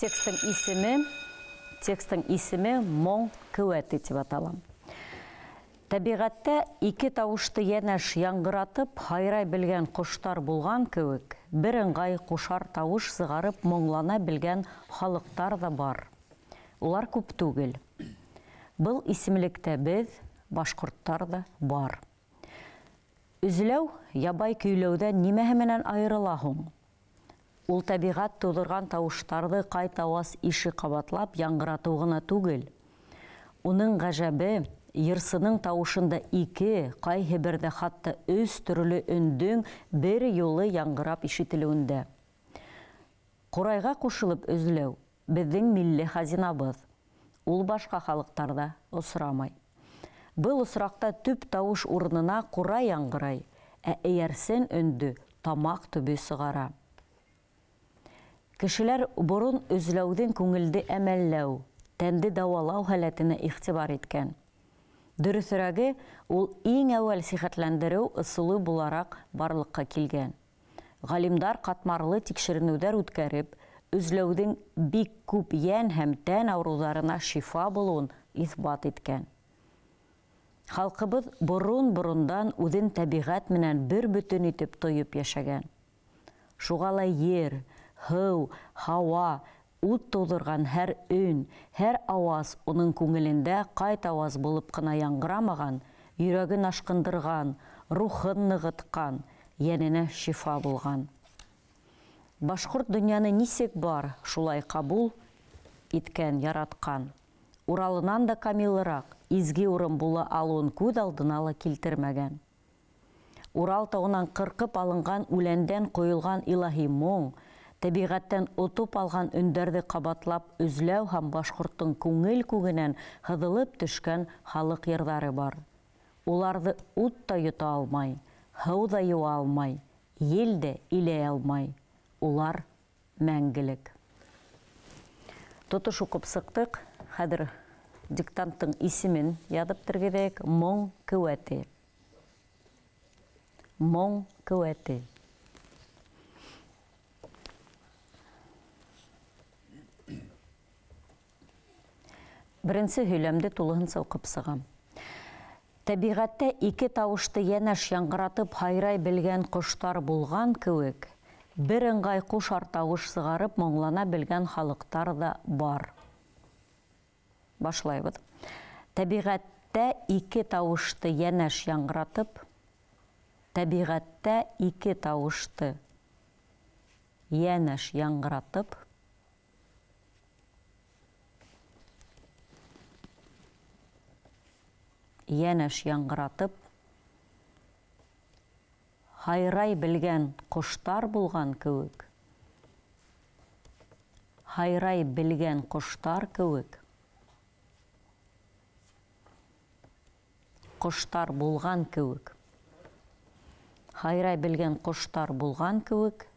Текстың исеме «Моң ҡеүәте» тип атала. Тәбиғәттә ике тауышты йәнәш яңғыратып һайрай белгән ҡоштар булған кеүек, бер ыңғай ҡушар тауыш сығарып моңлана белгән халыҡтар ҙа бар. Улар күп түгел. Был исемлектә беҙ, башҡорттар ҙа бар. Өҙләү ябай көйләүҙән нимәһе менән айырыла һуң? Ул тәбиғәт тыуҙырған тауыштарҙы ҡайтауаз ише ҡабатлап яңғыратыу ғына түгел. Уның ғәжәбе йырсының тауышында ике, ҡайһы берҙә хатта өс төрлө өндөң бер юлы яңғырап ишетелеүендә. Ҡурайға ҡушылып өҙләү беҙҙең милли хазинабыҙ. Ул башҡа халыҡтарҙа осрамай. Был осраҡта төп тауыш урынына ҡурай яңғырай, ә эйәрсен өндө тамаҡ төбө сығара. Кешеләр борон өҙләүҙең күңелде әмәлләү, тәнде дауалау һәләтенә иғтибар иткән. Дөрөҫөрәге, ул иң әүәл сихәтләндереү ысулы булараҡ барлыҡҡа килгән. Ғалимдар ҡатмарлы тикшеренеүҙәр үткәреп, өҙләүҙең бик күп йән һәм тән ауырыуҙарына шифа булыуын иҫбат иткән. Халҡыбыҙ борон-борондан үҙен тәбиғәт менән бер бөтөн итеп тойоп йәшәгән. Шуға ла ер, һыу, һауа, ут тыуҙырған һәр өн, һәр ауаз уның күңелендә ҡайтауаз булып ҡына яңғырамаған, йөрәген ашҡындырған, рухын нығытҡан, йәненә шифа булған. Башҡорт донъяны нисек бар, шулай ҡабул иткән, яратҡан. Уралынан да камилыраҡ, изге урын була алыуын күҙ алдына ла килтермәгән. Урал тауынан ҡырҡып алынған үләндән ҡойолған илаһи моң, тәбиғәттән отоп алған өндәрҙе ҡабатлап өҙләү һәм башҡорттоң күңел күгенән һыҙылып төшкән халыҡ йырҙары бар. Уларҙы ут та йота алмай, һыу ҙа йыуа алмай, ел дә иләй алмай. Улар мәңгелек. Тотош уҡып сыҡтыҡ. Хәҙер диктанттың исемен яҙып тергеҙәйек. «Моң ҡеүәте». «Моң ҡеүәте». Беренсе һөйләмде тулыһынса уҡып сығам. Тәбиғәттә ике тауышты йәнәш яңғыратып һайрай белгән ҡоштар булған кеүек, бер ыңғай ҡушар тауыш сығарып моңлана белгән халыҡтар ҙа бар. Башлайбыҙ. Тәбиғәттә ике тауышты йәнәш яңғыратып, тәбиғәттә ике тауышты йәнәш яңғыратып, йәнәш яңғыратып һайрай белгән ҡоштар булған кеүек, һайрай белгән ҡоштар кеүек, ҡоштар булған кеүек, һайрай белгән ҡоштар булған кеүек,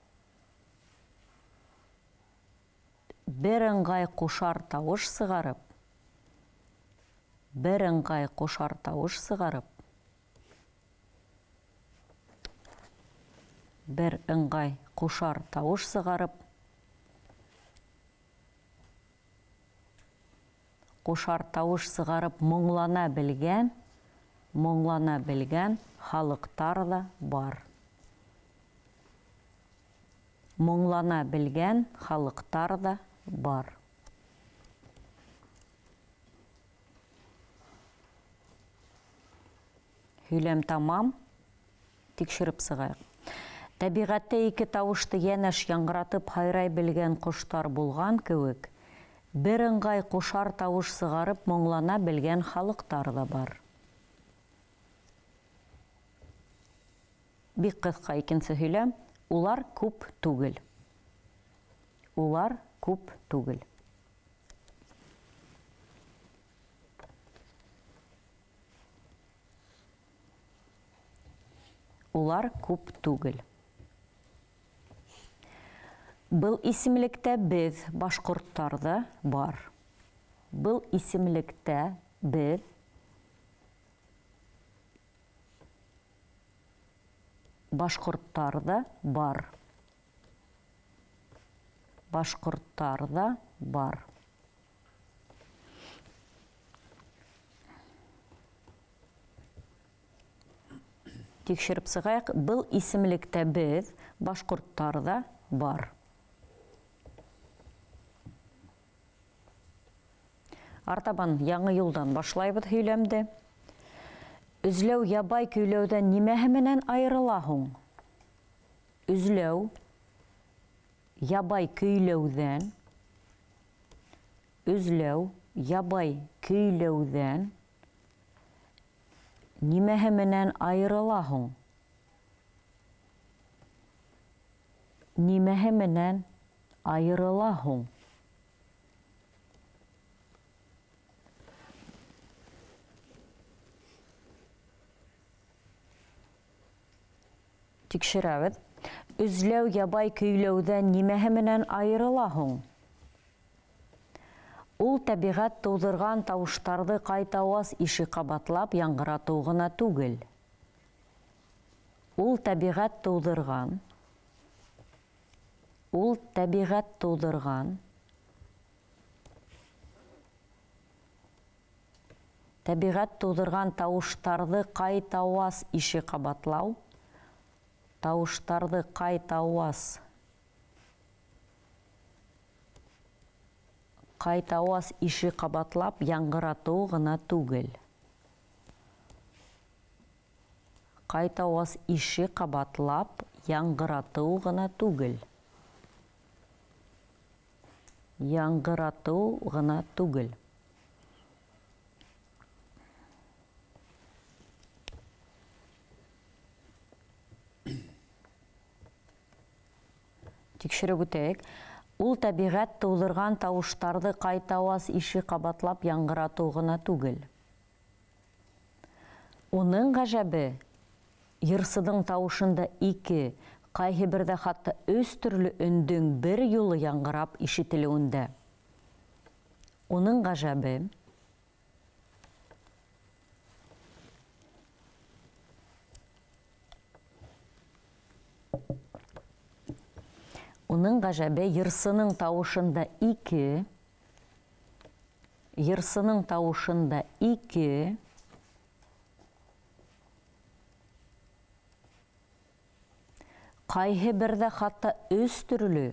бер ыңғай ҡушар тауыш сығарып, бер ыңғай ҡушар тауыш сығарып, бер ыңғай ҡушар тауыш сығарып, ҡушар тауыш сығарып моңлана белгән, моңлана белгән халыҡтар ҙа бар. Моңлана белгән халыҡтар ҙа бар. Һөйләм тамам, тикшереп сығайыҡ. Тәбиғәттә ике тауышты йәнәш яңғыратып һайрай белгән ҡоштар булған кеүек, бер ыңғай ҡушар тауыш сығарып моңлана белгән халыҡтар ҙа бар. Бик ҡыҫҡа икенсе һөйләм. Улар күп түгел. Улар күп түгел. Улар күп түгел. Был исемлектә беҙ, башҡорттар ҙа бар. Был исемлектә беҙ, башҡорттар ҙа бар. Башҡорттар ҙа бар. Тикшереп сығайыҡ, был исемлектә беҙ, башҡорттар ҙа бар. Артабан яңы юлдан башлайбыҙ һөйләмде. Өзләү ябай көйләүҙән нимәһе менән айырыла һуң? Өзләү ябай көйләүҙән, өзләү ябай көйләүҙән нимәһе менән айырыла һуң? Нимәһе менән айырыла һуң? Тикшерәбеҙ. Өзләү ябай көйләүҙән нимәһе менән айырыла һуң? Ул тәбиғәт тыуҙырған тауыштарҙы ҡайтауаз ише ҡабатлап яңғыратыу ғына түгел. Ул тәбиғәт тыуҙырған, ул тәбиғәт тыуҙырған, тәбиғәт тыуҙырған тауыштарҙы ҡайтауаз ише ҡабатлау, тауыштарҙы ҡайтауаз ҡайтауаз ише ҡабатлап яңғыратыу ғына түгел. Ҡайтауаз ише ҡабатлап яңғыратыу ғына түгел. Яңғыратыу ғына түгел. Тикшереп үтәйек. Ул тәбиғәт тыуҙырған тауыштарҙы ҡайтауаз ише ҡабатлап яңғыратыу ғына түгел. Уның ғәжәбе, йырсының тауышында ике, ҡайһы берҙә хатта өс төрлө өндөң бер юлы яңғырап ишетелеүендә. Уның ғәжәбе, уның ғәжәбе йырсының тауышында ике, йырсының тауышында ике, ҡайһы берҙә хатта өс төрлө,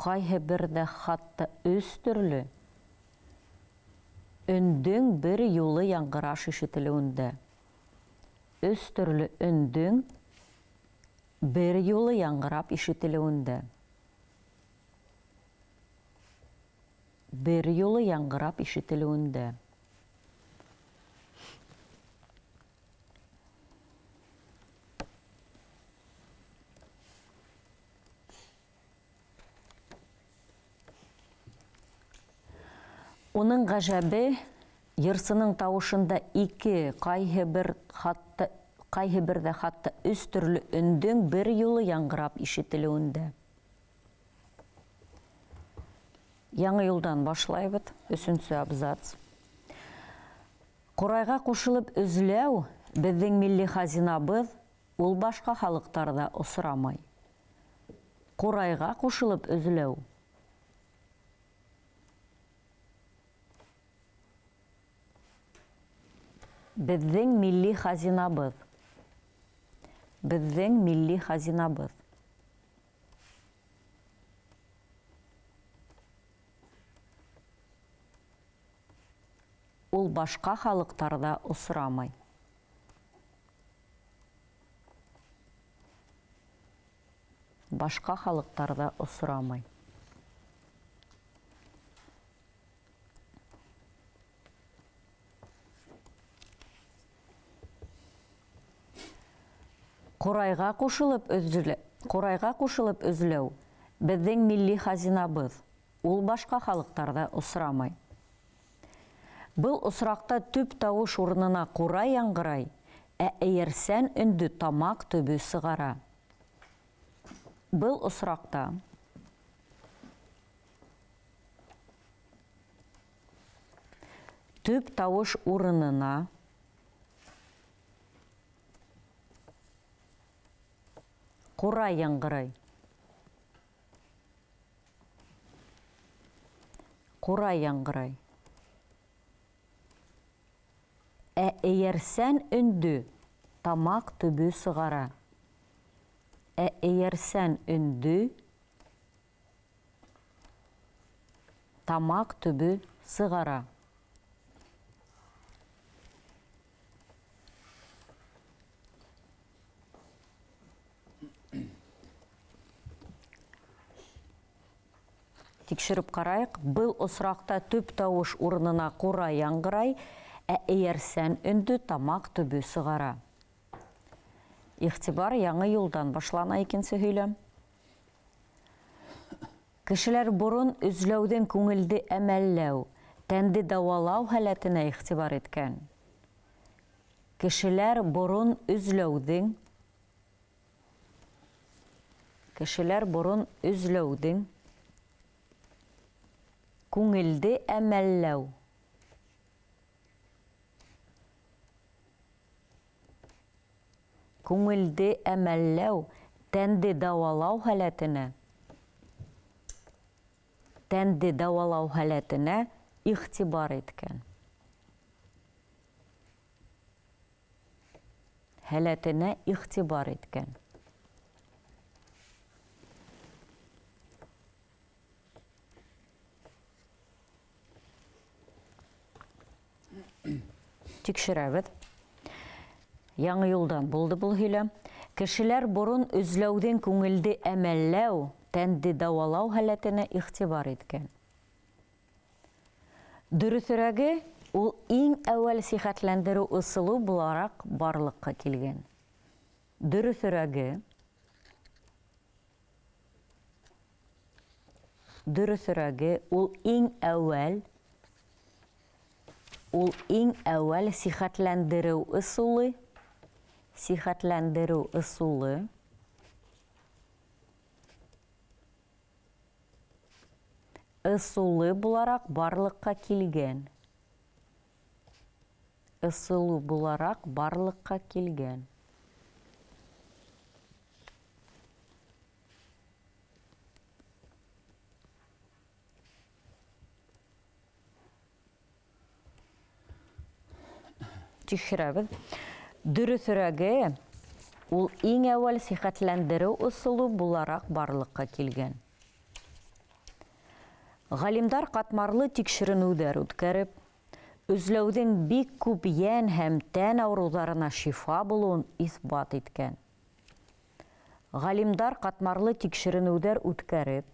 ҡайһы берҙә хатта өс төрлө өндөң бер юлы яңғыраш ишетелеүендә. Өс төрлө өндөң бер юлы яңғырап ишетелеүендә. Бер юлы яңғырап ишетелеүендә. Уның ғәжәбе, йырсының тауышында ике, ҡайһы бер хатта, ҡайһы берҙә хатта өс төрлө өндөң бер юлы яңғырап ишетелеүендә. Яңы юлдан башлайбыҙ, өсөнсө абзац. Ҡурайға ҡушылып өзләү беҙҙең милли хазинабыҙ, ул башҡа халыҡтарҙа осрамай. Ҡурайға ҡушылып өзләү беҙҙең милли хазинабыҙ. Беҙҙең милли хазинабыҙ. Ул башҡа халыҡтарҙа осрамай. Башҡа халыҡтарҙа осрамай. Ҡурайға ҡушылып ҡурайға ҡушылып өзләү беҙҙең милли хазинабыҙ, ул башҡа халыҡтарҙа осрамай. Был осраҡта төп тауыш урынына ҡурай яңғырай, ә эйәрсән өндө тамаҡ төбө сығара. Был осраҡта төп тауыш урынына ҡурай яңғырай. Ҡурай яңғырай. Ә эйәрсән өндө тамаҡ төбө сығара. Ә эйәрсән өндө тамаҡ төбө сығара. Тикшереп ҡарайыҡ. Был осраҡта төп тауыш урынына ҡурай яңғырай, ә эйәрсән өндө тамаҡ төбө сығара. Иғтибар, яңы юлдан башлана икенсе һөйләм. Кешеләр борон өзләүҙең күңелде әмәлләү, тәнде дауалау һәләтенә иғтибар иткән. Кешеләр борон өзләүҙең күңелде әмәлләү. Күңелде әмәлләү, тәнде дауалау һәләтенә. Тәнде дауалау һәләтенә иғтибар иткән. Һәләтенә иғтибар иткән. Тикшерәбеҙ. Яңы юлдан булды был һөйләм. Кешеләр борон өзләүҙең күңелде әмәлләү, тәнде дауалау һәләтенә иғтибар иткән. Дөрөҫөрәге, ул иң әүәл сихәтләндереү ысулы булараҡ барлыҡҡа килгән. Дөрөҫөрәге, ул иң әүәл сихәтләндереү ысулы, ысулы булараҡ барлыҡҡа килгән. Ысулы булараҡ барлыҡҡа килгән. Тикшерәбеҙ. Дөрөҫөрәге, ул иң әүәл сихәтләндереү ысулы булараҡ барлыҡҡа килгән. Ғалимдар ҡатмарлы тикшеренеүҙәр үткәреп, өзләүҙең бик күп йән һәм тән ауырыуҙарына шифа булыуын иҫбат иткән. Ғалимдар ҡатмарлы тикшеренеүҙәр үткәреп,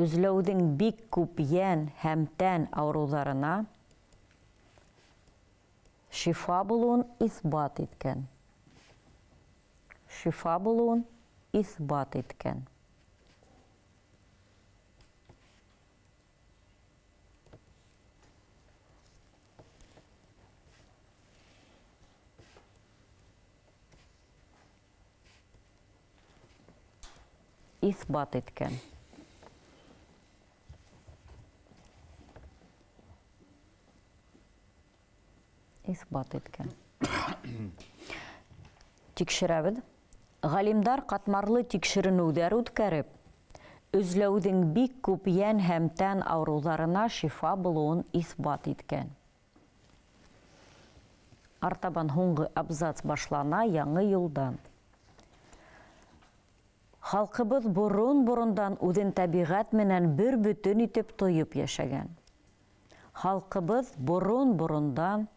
өзләүҙең бик күп йән һәм тән ауырыуҙарына, шифа булыуын иҫбат иткән. Шифа булыуын иҫбат иткән. Иҫбат иткән. Иҫбат иткән. Тикшерәбеҙ. Ғалимдар ҡатмарлы тикшеренеүҙәр үткәреп, өзләүҙең бик күп йән һәм тән ауырыуҙарына шифа булыуын иҫбат иткән. Артабан һуңғы абзац башлана яңы юлдан. Халҡыбыҙ борон-борондан үҙен тәбиғәт менән бер бөтөн итеп тойоп йәшәгән. Халҡыбыҙ борон-борондан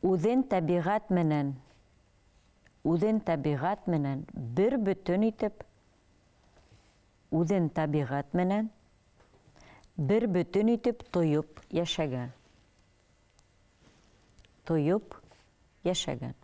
үҙен тәбиғәт менән бер бөтөн итеп, тойоп йәшәгән. Тойоп йәшәгән.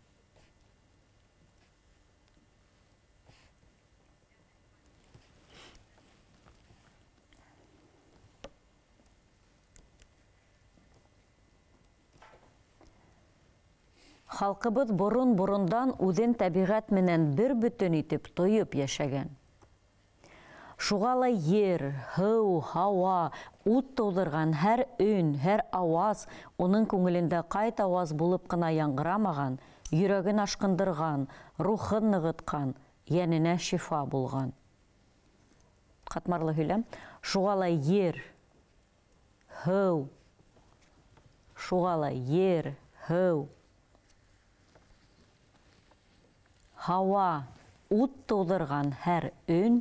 Халҡыбыҙ борон-борондан үҙен тәбиғәт менән бер бөтөн итеп тойоп йәшәгән. Шуға ла ер, һыу, һауа, ут тыуҙырған һәр өн, һәр ауаз уның күңелендә ҡайтауаз булып ҡына яңғырамаған, йөрәген ашҡындырған, рухын нығытҡан, йәненә шифа булған. Ҡатмарлы һөйләм. Шуға ла ер, һыу, шуға ла ер, һыу, һауа, ут тыуҙырған һәр өн,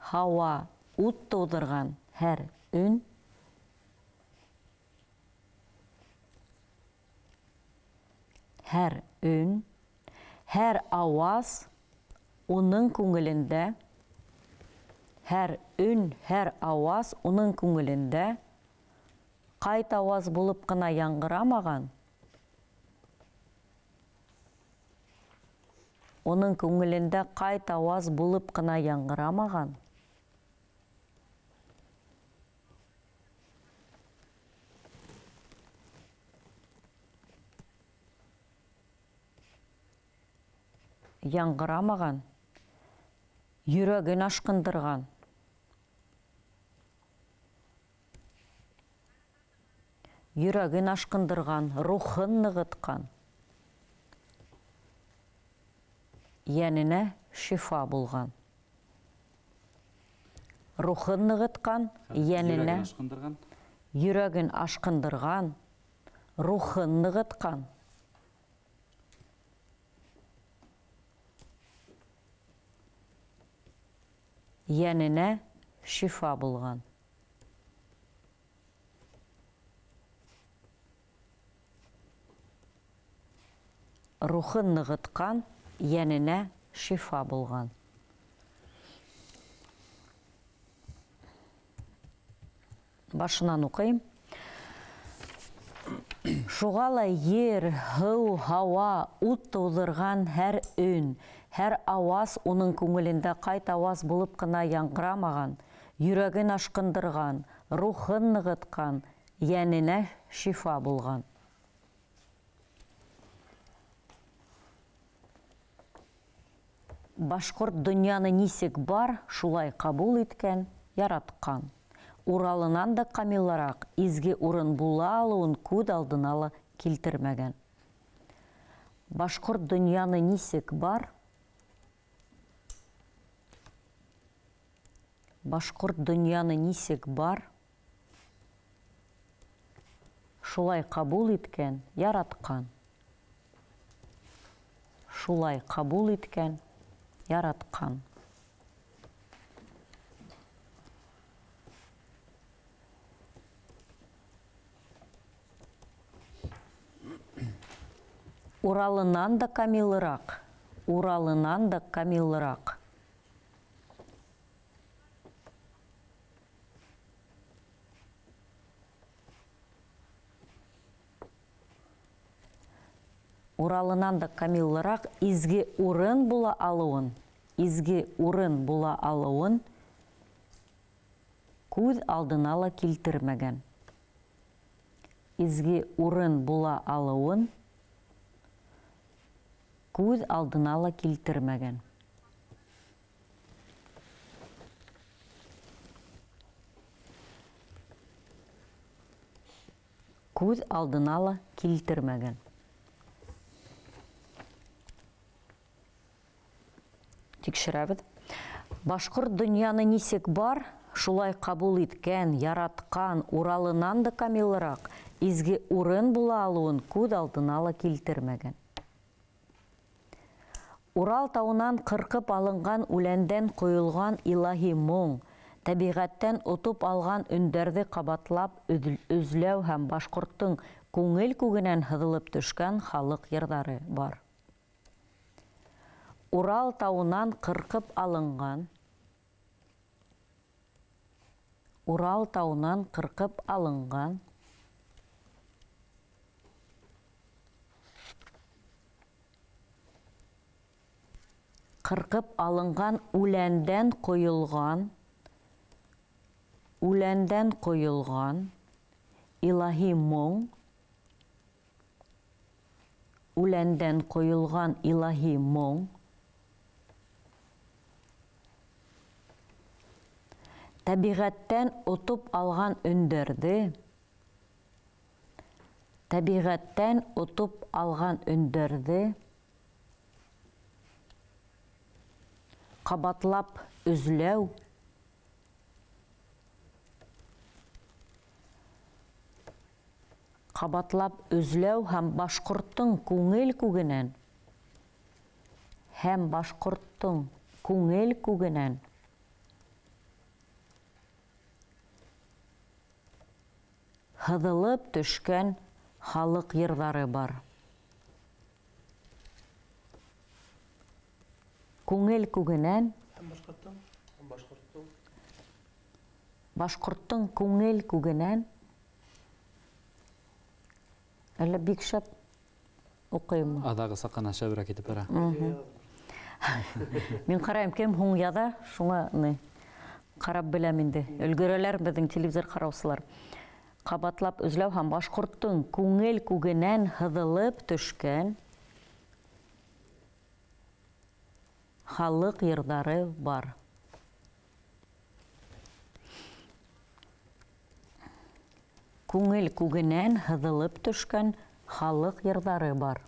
һауа, ут тыуҙырған һәр өн, һәр өн, һәр ауаз уның күңелендә, һәр өн, һәр ауаз уның күңелендә ҡайтауаз булып ҡына яңғырамаған, уның күңелендә ҡайтауаз булып ҡына яңғырамаған, яңғырамаған, йөрәген ашҡындырған, йөрәген ашҡындырған, рухын нығытҡан, йәненә шифа булған. Рухын нығытҡан, йәненә йөрәген ашҡындырған, рухын нығытҡан. Йәненә шифа булған. Рухын нығытҡан, йәненә шифа булған. Башынан уҡыйым. Шуға ла ер, һыу, һауа, ут тыуҙырған һәр өн, һәр ауаз уның күңелендә ҡайтауаз булып ҡына яңғырамаған, йөрәген ашҡындырған, рухын нығытҡан, йәненә шифа булған. Башҡорт донъяны нисек бар, шулай ҡабул иткән, яратҡан. Уралынан да камиллыраҡ изге урын була алыуын күҙ алдына ла килтермәгән. Башҡорт донъяны нисек бар, башҡорт донъяны нисек бар, шулай ҡабул иткән, яратҡан. Шулай ҡабул иткән, яратҡан. Уралынан да камиллыраҡ, Уралынан да камиллыраҡ. Уралынан да камиллыраҡ изге урын була алыуын, изге урын була алыуын күҙ алдына ла килтермәгән. Изге урын була алыуын күҙ алдына ла килтермәгән. Күҙ алдына ла килтермәгән. Тикшерәбеҙ. Башҡорт донъяны нисек бар, шулай ҡабул иткән, яратҡан, Уралынан да камиллыраҡ изге урын була алыуын күҙ алдына ла килтермәгән. Урал тауынан ҡырҡып алынған үләндән ҡойолған илаһи моң, тәбиғәттән отоп алған өндәрҙе ҡабатлап өҙләү һәм башҡорттоң күңел күгенән һыҙылып төшкән халыҡ йырҙары бар. Урал тауынан ҡырҡып алынған, Урал тауынан ҡырҡып алынған ҡырҡып алынған үләндән ҡойолған, үләндән ҡойолған илаһи моң, Үләндән ҡойолған илаһи моң, тәбиғәттән отоп алған өндәрҙе, тәбиғәттән отоп алған өндәрҙе ҡабатлап өзләү, ҡабатлап өзләү һәм башҡорттоң күңел күгенән, һәм башҡорттоң күңел күгенән һыҙылып төшкән халыҡ йырҙары бар. Күңел күгенән, башҡорттоң күңел күгенән. Әллә бик шәп уҡыйыммы? Аҙағы саҡҡана шәберәк итеп бара. Мин ҡарайым, кем һуң яҙа, шуңа ни ҡарап беләм инде. Өлгөрәләр беҙҙең телевизор ҡараусылар. Ҡабатлап өзләү һәм башҡорттоң күңел күгенән һыҙылып төшкән халыҡ йырҙары бар. Күңел күгенән һыҙылып төшкән халыҡ йырҙары бар.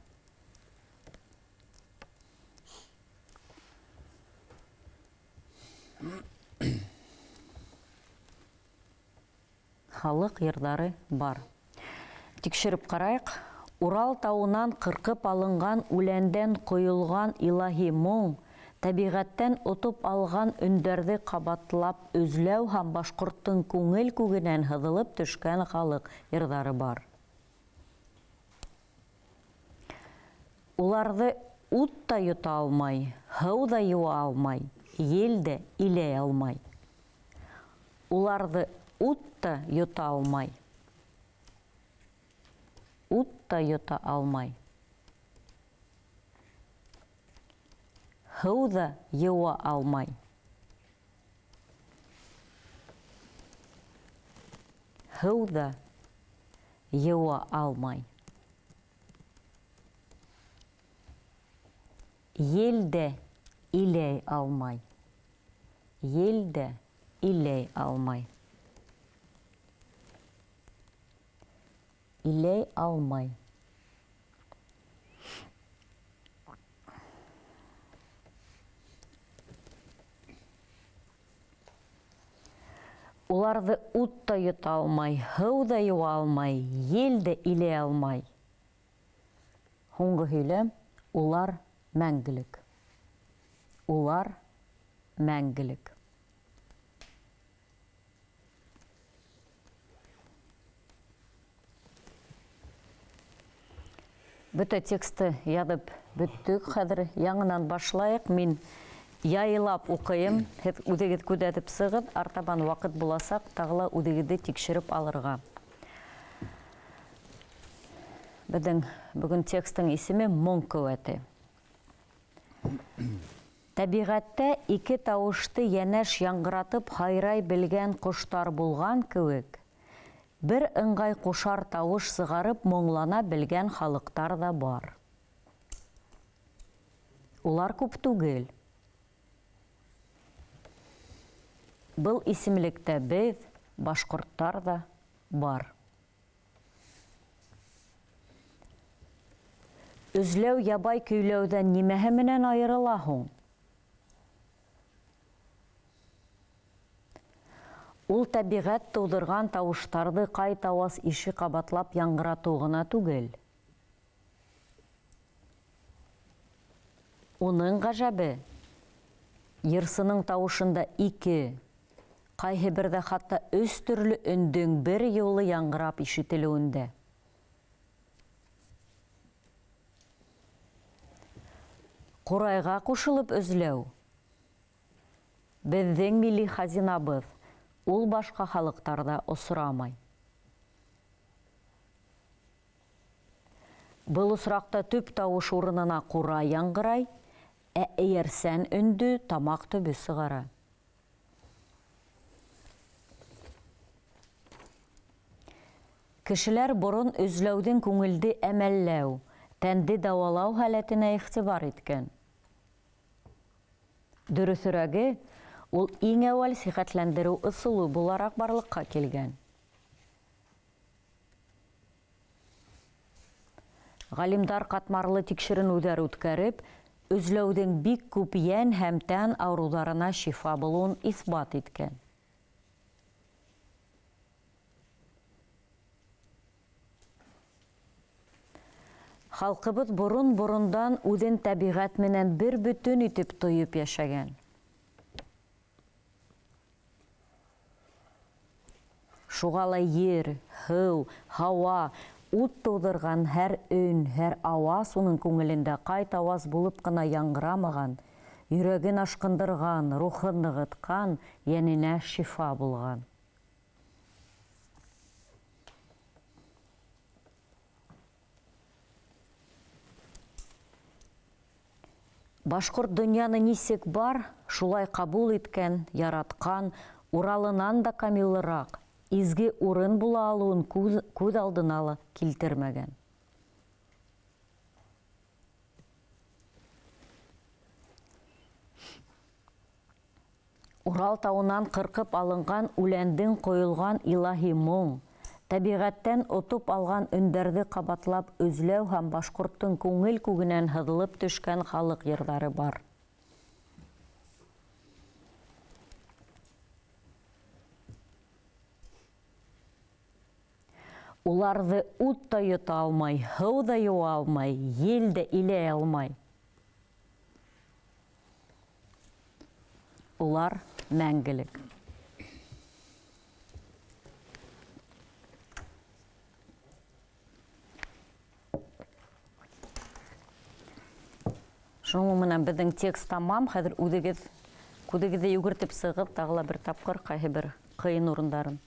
Халыҡ йырҙары бар. Тикшереп ҡарайыҡ. Урал тауынан ҡырҡып алынған үләндән ҡойолған илаһи моң, тәбиғәттән отоп алған өндәрҙе ҡабатлап өзләү һәм башҡорттоң күңел күгенән һыҙылып төшкән халыҡ йырҙары бар. Уларҙы ут та йота алмай, һыу ҙа йыуа алмай, ел дә иләй алмай. Уларҙы ут та йота алмай. Ут та йота алмай. Һыу ҙа йыуа алмай. Һыу ҙа йыуа алмай. Ел дә иләй алмай. Ел дә иләй алмай. Иләй алмай. Уларҙы ут та йота алмай, һыу ҙа йыуа алмай, ел дә иләй алмай. Һуңғы һөйләм, улар мәңгелек. Улар мәңгелек. Бөтә тексты яҙып бөттөк. Хәҙер яңынан башлайыҡ. Мин яйлап уҡыйым. Һеҙ үҙегеҙ күҙәтеп сығыҙ. Артабан ваҡыт буласаҡ, тағы ла үҙегеҙҙе тикшереп алырға. Беҙҙең бөгөн текстың исеме Моң ҡеүәте. Тәбиғәттә ике тауышты йәнәш яңғыратып һайрай белгән ҡоштар булған кеүек, бер ыңғай ҡушар тауыш сығарып моңлана белгән халыҡтар ҙа бар. Улар күп түгел. Был исемлектә беҙ, башҡорттар ҙа бар. Өзләү ябай көйләүҙән нимәһе менән айырыла һуң? Ул тәбиғәт тыуҙырған тауыштарҙы ҡайтауас ише ҡабатлап яңғыратыу ғына түгел. Уның ғәжәбе, йырсының тауышында ике, ҡайһы берҙә хатта өс төрлө өндөң бер юлы яңғырап ишетелеүендә. Ҡурайға ҡушылып өзләү беҙҙең милли хазинабыҙ, ул башҡа халыҡтарҙа осрамай. Был осраҡта төп тауыш урынына ҡурай яңғырай, ә эйәрсән өндө тамаҡ төбө сығара. Кешеләр борон өзләүҙең күңелде әмәлләү, Тәнде дауалау һәләтенә иғтибар иткән. Дөрөҫөрәге, ул иң әүәл сихәтләндереү ысулы булараҡ барлыҡҡа килгән. Ғалимдар ҡатмарлы тикшеренеүҙәр үткәреп, өзләүҙең бик күп йән һәм тән ауырыуҙарына шифа булыуын иҫбат иткән. Халҡыбыҙ борон-борондан үҙен тәбиғәт менән бер бөтөн итеп тойоп йәшәгән. Шуға ла ер, һыу, һауа, ут тыуҙырған һәр өн, һәр ауаз уның күңелендә ҡайтауаз булып ҡына яңғырамаған, йөрәген ашҡындырған, рухын нығытҡан, йәненә шифа булған. Башҡорт донъяны нисек бар, шулай ҡабул иткән, яратҡан, Уралынан да камиллыраҡ, изге урын була алыуын күҙ алдына ла килтермәгән. Урал тауынан ҡырҡып алынған үләндең ҡойолған илаһи моң, тәбиғәттән отоп алған өндәрҙе ҡабатлап өзләү һәм башҡорттоң күңел күгенән һыҙылып төшкән халыҡ йырҙары бар. Уларҙы ут та йота алмай, һыу ҙа йыуа алмай, ел дә иләй алмай. Улар мәңгелек. Шуның менән беҙҙең текст тамам. Хәҙер үҙегеҙ күҙегеҙҙе йүгертеп сығып, тағы ла бер тапҡыр ҡайһы бер ҡыйын урындарын.